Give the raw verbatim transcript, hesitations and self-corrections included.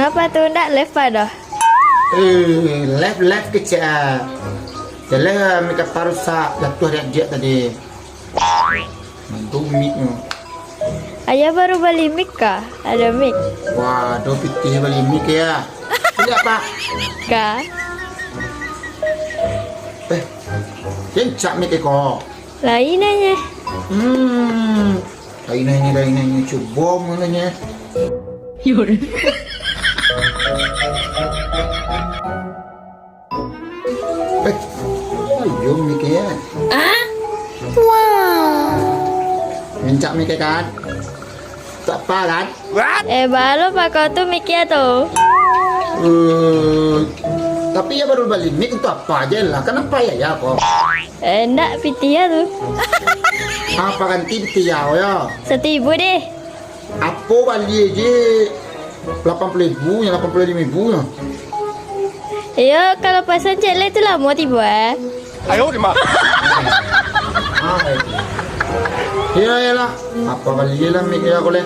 Apa tu ndak live pa doh? Eh, live, live kecek ah. Jaleh ah, mik ka parusak, jatuah diak-diak tadi. Mantu mik tu. Ayah baru bali mik kah? Ado mik. Wah, ado pitih bali mik ya. Indak, Pak. Kah? Eh, kencak mik ko. Lain aja. Hmm. Lain aja, lain aja. Cubo mananya. Eh, ayo mik ya. Ah? Wah. Kencak mik kan? Tak apa kan? Eh, balo pa kau tu mik tu. Eh, tapi ya baru bali mik tu apa aja lah. Kenapa ya, ya kok? Eh, ndak pitih tu. Apa ganti pitih ya, oh ya? Satibu deh. Apo bali je lapan puluh ribu nyo, lapan puluh limo ribu nyo. Iyo, kalau pasan cek lai tu lamo tibo, eh. Ayo, di ma? Ah, eh. Iyo, iyolah. Apa bali lah mik ya, boleh.